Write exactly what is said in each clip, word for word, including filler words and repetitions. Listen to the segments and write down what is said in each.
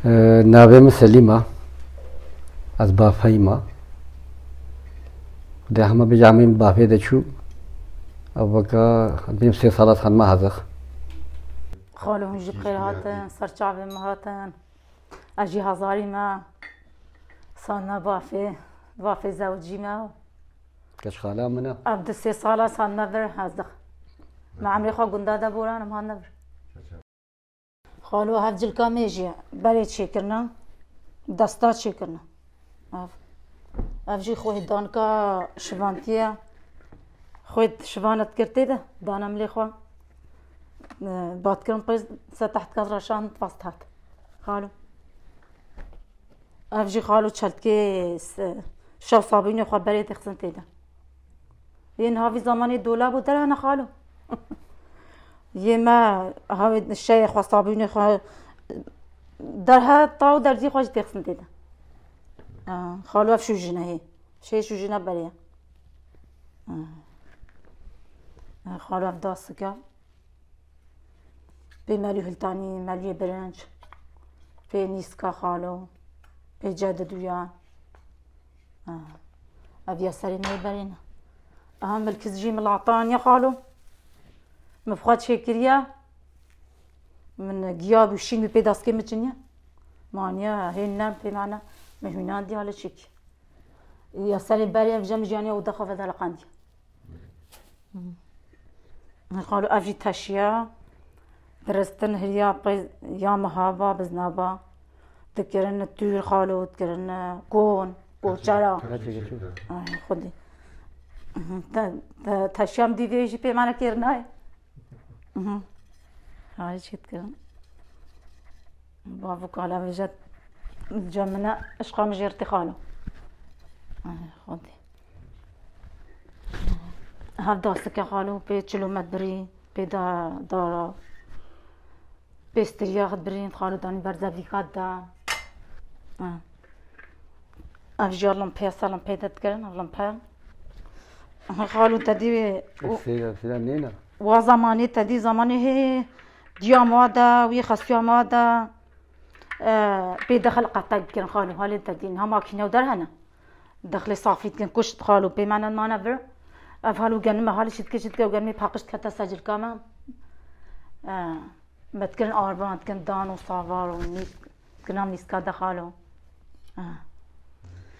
Navê min Selîm e. Ez bafeyî me. Dê hema bêje emê min bafê de çû. Ev weke bêm sê sala ez hatime Hezix. Xalo hûn jî bi xêr hatin, ser çavê min hatin. Ez jî Hezarî me. Sandime bafê, bafê zewicî me. Keç xala min e. Ev du sê sala sandime vir Hezix. Me emrê xwe gunda de boran, em hatine vir. Xalo, hev cilka me jî berê çêkirine, desta çêkirine. Ev, ev jî xwe danika şivantiye. Xwe şivanet kir tê de, dane milê xwe. E, bat kirin pê se teht ket reşan fast hat. Xalo. Ev jî xalo çeltikê se-, şev sabûnê xwe berê dixistin tê de. Yên havî zamanê dolab û derhene xalo. Yê me havê şeyê xwe, sabûnê xwe derhe ta û derzî xwe jî têxistin tê de. Ha, xalo ev şûjine hê. Şê şûjine berê. Ha. Ha, xalo ev dasike. Pê melû hiltanî, melûyê birinc, pê nîska xalo, pê cediduya. Ah, ev ya serê me yê berê ne. Aha, milkiz jî milatan ya xalo. Min bi xwe çêkiriye. Min giya bû şîn bû pê daskê min çiniye. Maniye hên nerm pê mane. Min hûnan diya li çêkî. Ya serê berê ev cem jiyaniya oda xwe vedeliqandiye. Xalo ev jî teşiya. Diristin hiriya pey ya mihaba biznaba. Dikirin tûr xalo, dikirin kon, koçera. Ay xwedî. Te, te, teşiya min dî vê jî pê mane kêr nayê. Ay çi dikirin. Bavuk ala vejet cemine işqa min jêr tê xalo. Ay xwedî. Hev dastike xalo, pê çilomet birî, pê da, dara, pê stiriya xwe birî, xalo danî ber zevîka da. Ha. Ev jî limpê, se limpê de dikirin, ev limpe. Xalo te dî wê, Sêra, sêra nêna. Wa zamanê te dî, zamanê hê diya ma da, wî xesiya ma da. E, pê dexil qetek dikirin xalo, halê te dîn. Ha makîne û derhene. Dexilê safî dikin, kuşt xalo, pê mene mane vir. Ev halo genime, halê şitke şitke û genimê paqij dikete secilka me. E, me dikirin arvan, dikin dan û savar û nî-, dikinan nîska de xalo. E.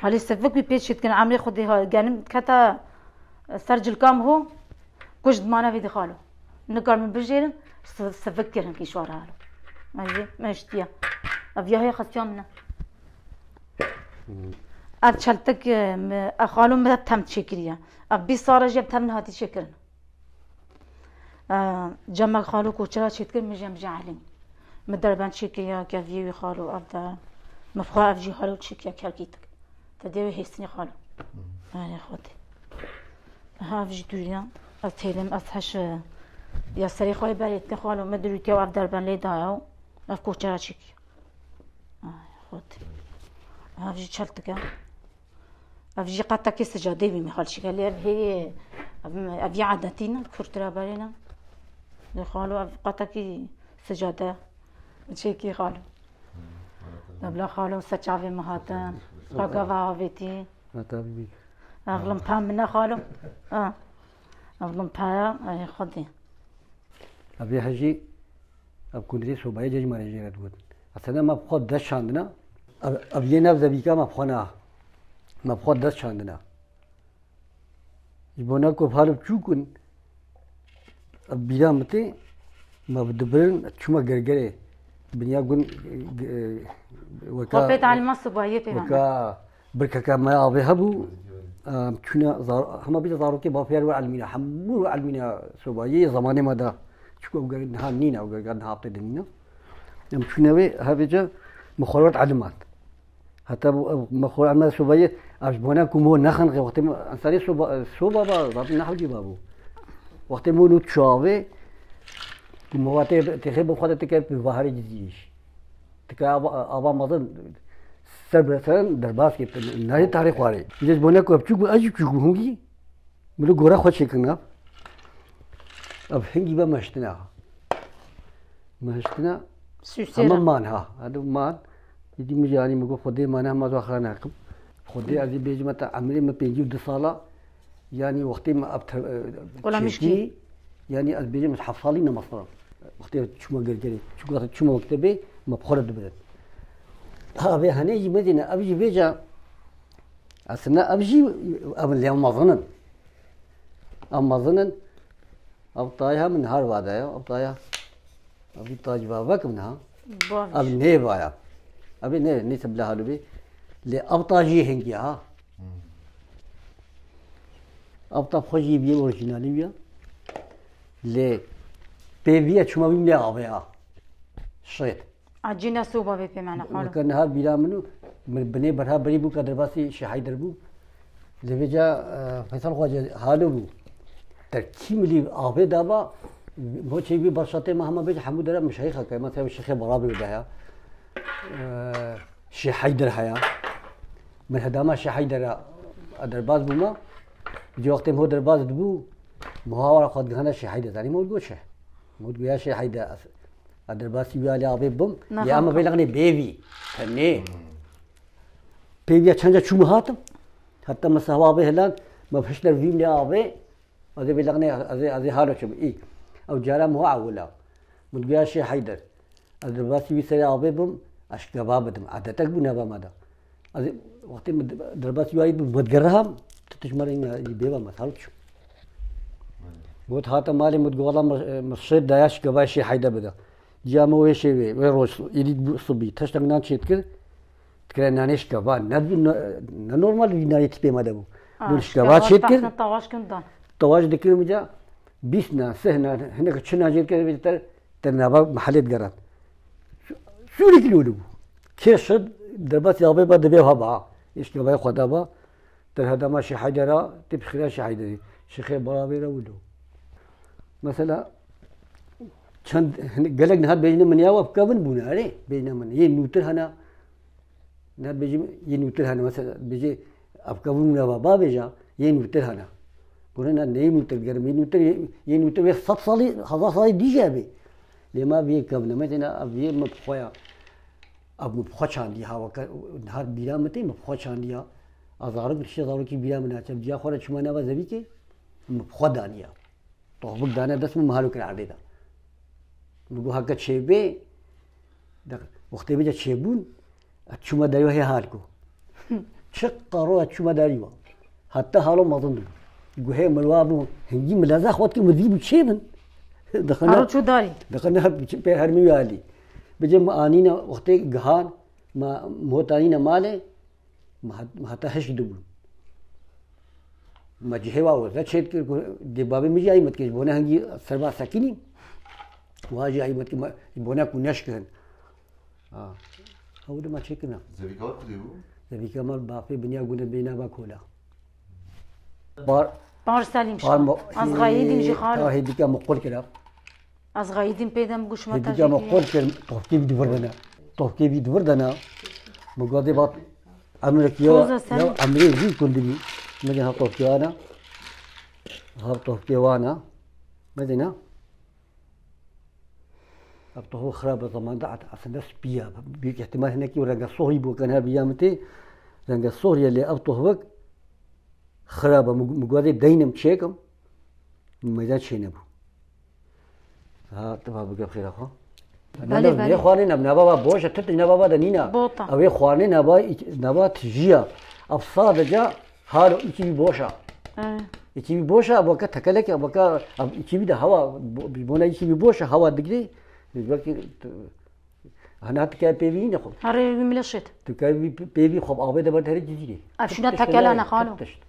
Halê sivik wî pê çi dikin, emrê xwedê ha, genim dikete ser cilka min ho. Kuj dimane vê dixalo. Nikar min bijêrin, si-, sivik kirin kî şwara halo. Ez jî, me ştiya. Ev ya hê xestiya min e. Ev çeltik, e, mi, e, xalo min tem çêkiriye. Ev bîst sala jî ev tem nehati çêkirin. E, cem me xalo koçera çêdikirin, min jî em jî elîm. Min derbend çêkiriye, keviyê wî xalo ev de. Min xwe ev jî halo çêkiriye kerkîtik. Te dê wê hêstinê xalo. Erê xwedê. Ha, ev jî dûriya. Ez têlim, ez heş, e, ya serê xwe berê te xalo, me dirûtiya ev derben lê daya û ev koçera çêkî. Ay, xwedê. Ev jî çeltike. Ev jî qetekê sicadê bî mihal çike. Lê ev hê, ev, ev ya edetî ne, kurtira berê ne. Lê xalo ev qetekî sicade. Çêkî xalo. Debla xalo se çavê min hatin. Xwe gava avêtî. Hata bî. Ev limpa min e xalo. Ha. Ev limpa ya, ey xwedê. Ev ê hejî, ev kundrê sobayê cejmarê jê re digot. Aslında me bi xwe dest çandina. Ev, ev yê nav zevîka me bi xwe na. Me bi xwe dest çandina. Ji bona ku ev halo biçûk in, ev bîra min tê, me bi dibirin, çûme gergerê. Binya gun, e, weka, Xwe pê talima sibayê pê weka birkeke me avê hebû, em çûne zar-, hema bîra zarokê bafiyar we elmîne, hemû we elmîne sobayê zamanê me de. Çiko ew gerek niha nîne, ew gerek niha tê de nîne. Em çûne wê, hevêce me xwe wet elimat. Heta bu, ev, me xwe eme sobayê, ev ji bona ku mo nexinqê, wextê me, enserê soba, soba ba, zaten ne hewcî ba bû. Wextê mo nû çavê, ku mo wate têxê bi xwe de tike bi baharê cizîş. Tike ava, ava mazin ser bi ser derbas kê, nayê tarê xwarê. Ji bona ku ev çûk bû, ez jî çûk bû hingî. Min li gora xwe çêkirina. Ev hingî be meştina. Meştina. Süsera. Hema man ha. Hadi man. Dî min jî anî, min got, Xwedê mane hema zor xira nekim. Xwedê ez ê bêjim, heta emrê min pêncî û du sala, yanî wextê min ev te-, Wela çêkî, mişkî. Yanî ez bêjim, ez heft salî ne mesela. Wextê çûma gergerê, çûma, çûma mektebê, me bi xwe re dibirin. Ha, vê henê jî medîne, ev jî vêca, aslında ev jî, ev lê mezin in. Ev mezin in. Ev taya min har vade ya, ev taya. Ev tac va vekim niha. Baş. Ev nê vaya. Ev nê, nê te bila halu bî. Lê ev ta jî hingî ha. Ev ta xwe jî bî orijinalî ya. Lê pê vîye çima bîm lê avê ha. Şêt. Acî ne soba vê pê mene xalo. Weke niha bîra min û min binê berha berî bû ka derbasî Şêh Heyder bû. Lê vêca, e, Feysel Xwacê halo bû. Terkî milî avê daba, mo çê bî başatê me hema bêje hemû dere min şeyxa ke, mesela Şêxê Barabê de ya. E, Şêh Heyder haya. Min hedama Şêh Heyder a derbas bûma. Cî wextê min ho derbas dibû, muhawara xwe digihana Şêh Heyder. Zanî min got çi? Min got ya Şêh Heyder, ez, ez derbasî wî alî avê bim. Naha. Ya me vê lexnê bêvî. Tenê. Pêviya çend ca çûm hatim. Heta me sehwa avê helan, me hişter vîm lê avê. Ez ê vê lexnê, ez ê, ez ê halo çim. Î. Ew cara min ho ewila. Min got ya Şêh Heyder. Ez derbasî wî serê avê bim, ez şikeva bidim. Edetek bû nava me de. Ez wextê min derbasî wî ayî bim, min digere ham, tu tişt me re îna bêva me, halo çû. Got hate malê min, got wela min, min şêt daya şikeva Şêh Heyder bide. Ciya min wê şêvê, wê roj, îdî bû sibî, teştek nan çêt kir, dikire nanê şikeva. Ne, ne, ne normal vî nanê tîpê me de bû. Ah, bû şikeva çêt kir. Tawaş dikir min ca, bîst nan, sih nan, hinek çi nan çêt kir, te, te nava mehelê digeran. Sûrî kî li bû. Kê şid derbasî avê ba divê ha ba. Îşte vay xwe da ba. Te hedama Şêh Heyder a, tê bi xira Şêh Heyderî. Şêxê Barabê re wilo. Mesela, çend, gelek niha bêjine min ya we bi kevin bûne, erê, bêjine min. Yê nûtir hene, ne bêjim, yê nûtir hene, mesela, bêjê, ev kevin bûne va, ba bêja, yê nûtir hene. Gure ne, ne yê nûtir, gerim yê nûtir, yê, yê nûtir vê sed salî, hezar salî dîje bê. Lê ma vê kevine, mesela, ev yê min bi xwe ya, ev min bi xwe çandî ha, weke, niha bîra min tê, min bi xwe çandî ya. Ez zarok, dişê zarokî bîra min naçe, diya xwe re çûma nava zevîkê, min bi xwe daniya. Tohbik dane dest min, min halo kir erdê de. Min got, heke çêbê, de, wextê bêje çêbûn, ez çûma derî wa hê hal ku. Çi qaro ez çûma derî wa. Heta halo mezin dibû. Guhê min wa bû, hingî min leza xwet kir, min dî bû çê min. Dixine, halo çû darî. Dixine pê hermî wî alî. Bêje min anîne wextê gihan, ma, min hot anîne malê, Ma het-, ma heta hişk dibû. Ma cihê wa weza çêt kir ku dê babê min jî ayî min dikir, ji bona hingî serba sekinî. Wa jî ayî min dikir, ma, ji bona ku neşkirin. Ha. Ew dima çêkirina. Zevîka we kudê bû? Zevîka me bafê binya gune bê nava kola. Bar, Bar Selîm bar şa. mo-, Az xayî dîm jî xalo. Ta hêdîka me qul kira. Ez xeyîdîm pê de min got, şima Hêdîka me tecrîdî qol kir, topkê vî di vir de ne. Topkê vî di vir de ne. Min got, dê bat emrek ya, Toza sen ya emrê vî kundî bî. Min ha topkê wana. Ha topkê wana. Medîna. Ev tohû xirab e, zamanda at-, aslında spî ya. Büyük ihtimal hinekî renga sohrî bû, kan her biya min tê. Renga sohrî ye, lê ev tohûk xirab e. Min, min got, dê deynim çêkim. Meydan çênebû. Ha, tu va bigir xêra xwe. Belê, belê. Nê xwarin, ev nava va boş e, tu nava va de nîna. Bota. Ev ê xwarin nava, nava tijiya. Ev sadece halo îkî boş e. He. Îkî boş e, weke tekelek e, weke ev îkî de hava, bo-, bona îkî boş e, hava digre. Belki tu, hana tu kay pêvî ne xwe. Herê wî mile şêt. Tu kay pêvî xwe avê de ber herê cizîrê. Ev şuna tekela ne xalo. Tişt.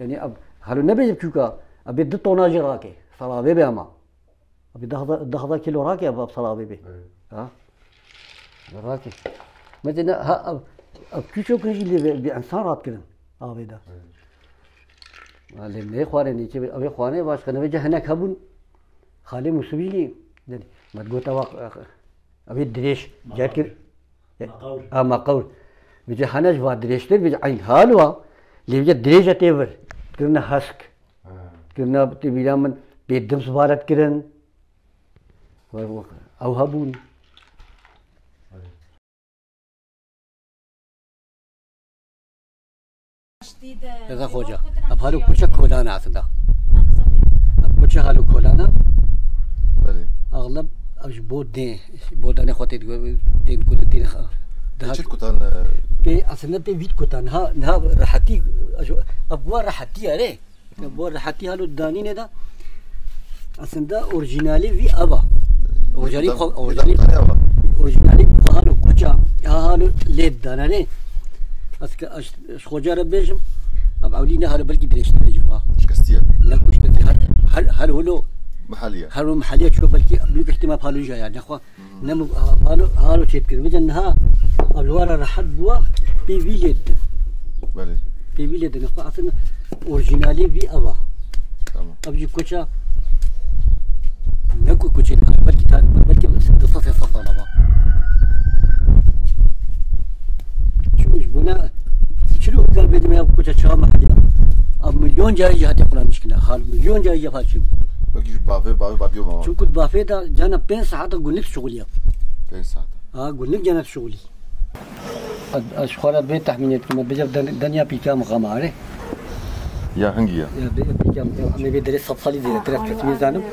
Yani ev, halo nebêjim çûka, ev bê du tona jî rake. Salavê be ama. Abi deh hezar, deh hezar kilo rake, abi salavê bê. Evet. Ha? Rake. Mesela ha, ev, ev çûço kin jî lê bi, bi insan rat kirin. Avê de. Evet. Ha, lê ne xwarê ne ki, abi xwarê başka ne vece henek hebûn. Xalê Musubî jî, yani, me gota wa, abi dirêj, Maqawr. Cekir. Maqawr. Ha, maqawr. Vece hene ji va dirêjtir, vece eyn hal wa. Lê vece dirêje tê vir. Kirine hesk. Ha. Kirina tê bîra min bê dim zibaret kirin. Ew hebûn. Reza Xoca. Ev halo kuçe kolana aslında. Ev kuçe halo kolana. Belê. Axleb ev ji bo dê, bo danê xwe tê, tên ku tê. Pê çit kutan, e? Pê aslında pê vît kutan. Ha, niha rehetî, ev wa rehetî ye rê. Bo rehetî halo danînê de. Aslında orijinalî vî ava. Orijinalî xwe, orijinalî, orijinalî xwe halo kuça, ya halo lê dana ne. Ez ke ez, ez xoca re bêjim, ev ewlî ne halo belkî dirêjtir e ceva. Şikestiye. Ne kuşte, her, her, her holo. Mehaliye. Her holo mehaliye ço belkî büyük ihtimal paloja ya, ne xwe. Ne mu-, ha-, halo, halo çêdikir. Vêca niha ev li wara rehet bûa, pê vî lê didin. Belê. Pê vî lê didin. Xwe aslında orijinalê vî ev a. Tamam. Ev jî koça ne ku koçê ne, belkî tar-, belkî du sed sê sed sala va. Çi ji bona çilo kar bêdime ya koça çawa mehliya. Ev milyon carî jî hatiye qulamişkine. Hal milyon carî jî faşî bû. Belkî ji bavê, bavê, bavê ma. Çunku di bavê de cana pênc saeta günlük şixuliya. Pênc saet. Ha, günlük cana şixulî. Ez, ez ji xwe re bê tehmînê dikim, bêje den-, denya pîka min xema erê. Ya hingî ya? Ya, bê pîka min, em ê bê derê sed salî zêdetir, ez kesî zanim. Ee,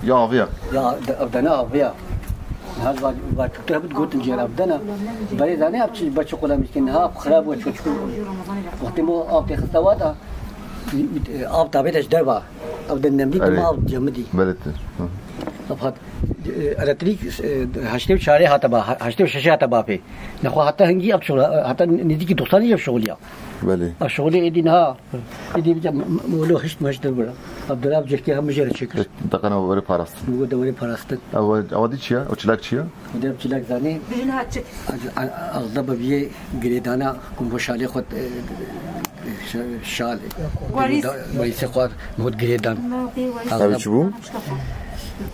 ya aviya? Ya, de-, ev dene aviya. Niha va, va çûktir hebû digotin jê re, ev dene. Berê zanê ev çi, ber çi qulamişkin, niha xirab bû, çû, çû. Wextê mo av têxiste wa da, av tabê de ji derva. Ev de nemlî dima av cemidî. Belê te. Hı. Ev hat, e, elektrîk, e, heştê û çarê hate ba, heştê û şeşê hate ba pê. Nexwe hata hingî ev şixul, hata nêzîkî doxsanî ev şixuliya. Belê. Ev şixulê êdî niha, êdî bica m-, m-, wilo hişt meştir bira. Ev delal cihkê hemû jê re çêkir. Deqena werê parastin. Wilo de werê parastin. Ew, ew dî çi ya? Ew çilak çi ya? Ew de çilak zanî. Bijin hat çik. Ew, ew, ew da bi viyê girêdana ku bo şalê xwe, e, e, şa-, şal, e, Warîs. Da-, warîsê xwe hot girêdan. Ev çi bû?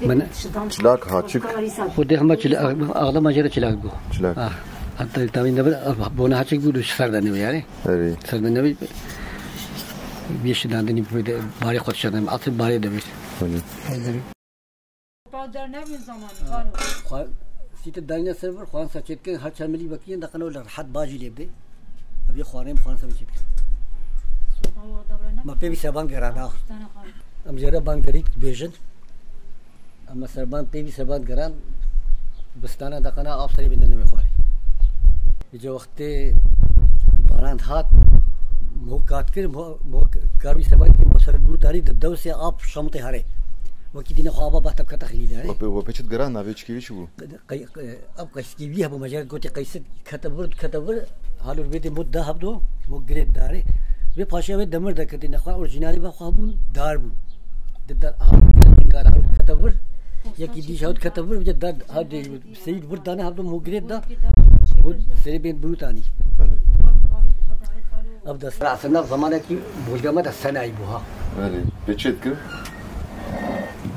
Min çilak ha çik. Xwedê hema çila-, axlama jê re çilak bû. Çilak. Ah, hatta tamî nebir, bona ha çik bû, du ser de newê yani. Erê. Ser de newê. Bir şey dandini bir de barê xwe dişardan, atı barê de bir. Erê. Pa dernevin zamanı, xalo. Xwe sîte dayne ser vir, xwan sa çêtkin, her çar milî vekiyên, deqen o li rehet bajî lê bidê. Ev yê xwarin, xwan sa çêtkin. Ma pê vî seban gerana. Em jê re ban gerî bêjin. Em serban, pê vî seban geran, bistana deqena av serê bêne newê xwarî. Îca wextê baran hat, mo kat kir, mo, mo kar wî seban kir, mo ser bû tarî, di dewsê av şamtê herê. Wekî dîne xwe ava bahte kete xilî de herê. We pê, we pê çi digeran navê çikê wî çi bû? Qey-, qey-, ev qeysîkê wî hebû, me jê re gotê qeysik kete vir, kete vir, halo vê dê mo da hebdo, mo girê darê. Vê paşê wê demir de ketê, nexwe orîjinalê ve xwe bûn, dar bûn. Di dar, ha, kete vir, yekî dî jî hewt kete vir, vê dar, ha, dê, seyîd vir dane hebdo mo girê da, got, serê bên birûtanî. Belê. Ev dest. Aslında zamanekî bojda me de senayî bû ha. Belê. Pê çê dikir?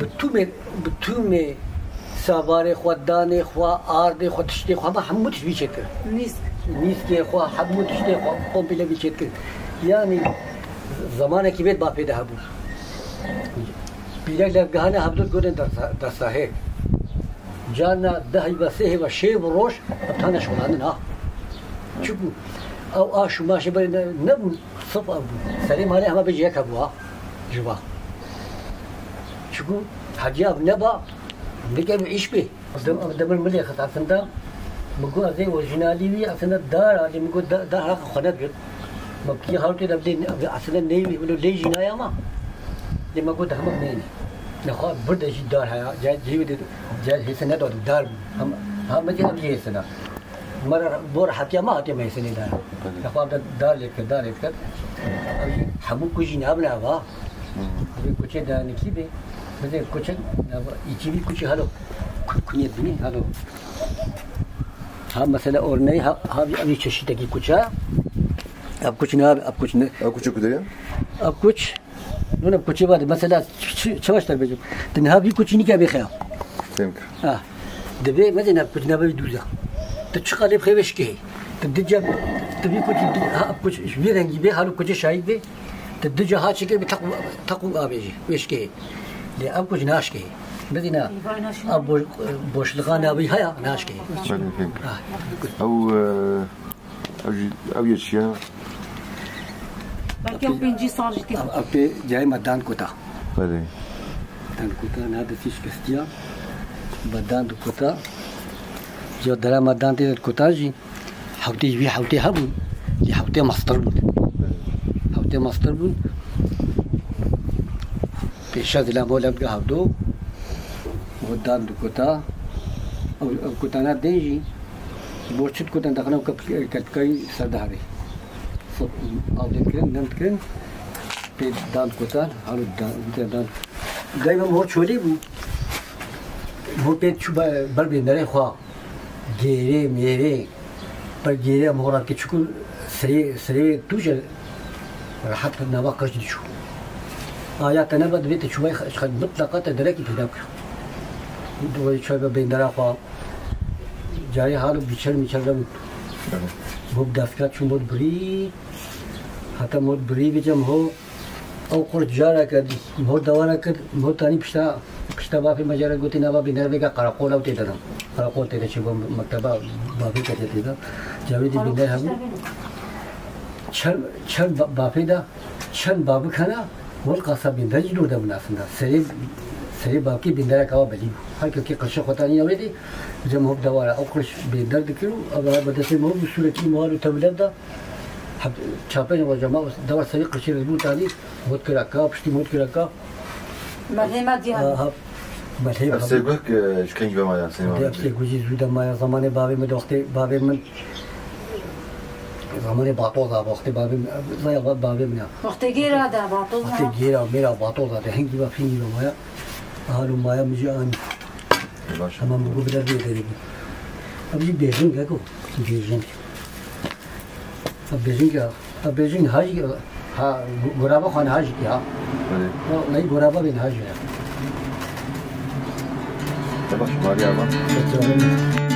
Bi tûmê, bi tûmê savarê xwe, danê xwe, ardê xwe, tiştê xwe, hema hemû tişt vî çêkir. Nîsk. Nîskê xwe, hemû tiştê xwe, komple vî çêkir. Yanî, zamanekî vê di bapê de hebû. Pîrek levgehane hevdû gotin dersa-, dersahê. Carna deh heyva, sê heyva, şev û roj, ev tane şolandin ha. Çiku ew aş û maşê berê ne, nebûn, sif ev bû. Serê malê hema bêjî yek hebû ha. Ji va. Çiku hediya ev neba, nike ev îş bê. Dem-, ev demir milê xist aslında. Min got, ez ê orîjinalî wî aslında dar a, lê min got, da-, dar heqa xwe nedigirt. Ma kî hewtê de vê, vê aslında neyê wî, wilo lê jî naya ma. Lê me got, demek neyê. Nexwe bir de jî dar haya, cahil, cahil, cahil hêse nedadin, dar bû. Hem, ha, me jî ev jî hêsina. Me re, bo rehetiya me hatiye me hêsinê dar. Belê. Nexwe ev de dar lê dikir, dar lê dikir. Ev jî hemû ku jî nabine eva. Hmm. Divê kuçê danikî bê. Bizê kuçin, nava, îkî vî kuçî halo. Ku-, kunyet binî halo. Ha, mesela, örneği, ha, ha, bir, bir çeşitteki kuça. Ev kuç ne abi, ev kuç ne? Ev kuçê ku de ye? Ev kuç, nûne kuçê var, mesela, ç-, ç-, çavaş der bêjim. Din ha bir kuçî nîke bêxeya. Fêm kir. Ha. Divê, mesela, ev kuç ne bir dûza. Tu çiqa lê bixê vê şikê. Tu dice, tu bir kuçî, ha, ev kuç, ji vî rengî bê, halo kuçê şahî bê. Tu dice ha çike bir tak, tak avêjî, vê şikê. Lê ev kuç naşkê. Bidîna, ev bo-, boşluğa navî haya, naşkê. Belê, fêm kir. Ha. Ew, e, Ew jî, ew yê çi ye? Belkî ew pêncî sal jî tê. Ev, ev pê cayê me dan kota. Belê. Dan kota, niha destî şikestiya. Me dan kota. Ya dera me dan tê kota jî. Hewtê ji wî hewtê hebûn. Lê hewtê mestir bûn. Hewtê mestir bûn. Pêşa zila mo lem hevdo. Mo dan kota. Ew, ew kotana dê jî. Ji bo çi dikotin dixin ew kep-, kelpikayî ser diherê. Sop, av lê dikirin, nem dikirin. Pê dan dikotan, halo dan, dan. Dayê min ho çolî bû. Ho pê çû be-, ber bênderê xwe. Gêrê, mêrê. Ber gêrê em ho rakê çiku sirê, sirê tûje rehet nava qirç diçû. Aya te nebe divê te çûvay xwe, xwe mitleqa te derekî peyda bike. Divê çay be bêndera xwe. Carê halo biçer miçer de bû. Tamam. Mod dafka çû mod birî. Heta mod birî bicem ho. Ew qurt careke mod dewara kir. Mod tanî pişta, pişta bafê me cara gotî nava bîner vêga qereqol ew tê de. Qereqol tê de çi bo mekteba bafê kete tê de. Cavê dî bîner hebû. Çend, çend ba-, bafê de, çend bavik hene, wil qasa bînder jî dûr de bûn aslında. Serê, serê bavkê bînderek awa belî bû. Her kekê qirşê xwe tanî ya wê dî, cem hop dewara. Ew qirş bînder dikir û ew bi destê me bû, sûrekî me û tewlev de. Heb-, çapên roja me, dewar serî qirşê dibû tanî, hot kira ka, piştî hot kira ka. Merhê me diyan. Ha, ha. Merhê Ev me. Sêguh ki ji kengî ve mayan, sêma Ev sêguh jî zû de maya, zamanê bavê min de, wextê bavê min, zamanê batoza, wextê bavê min, zaya va bavê min ya. Wextê gêra de, batoza. Wextê gêra, mêra batoza de, hingî va fingî va maya. Halo maya min jî anî. Baş. Tamam, bu kadar bir derê. Abi jî bêjing heko, bêjing. Abi bêjing ya. Abi bêjing hajî, ha, gu-, guraba xan hajî ya. Belê. O, ney guraba bin hajî ya. Te baş, Maria va. Peki, oğlum.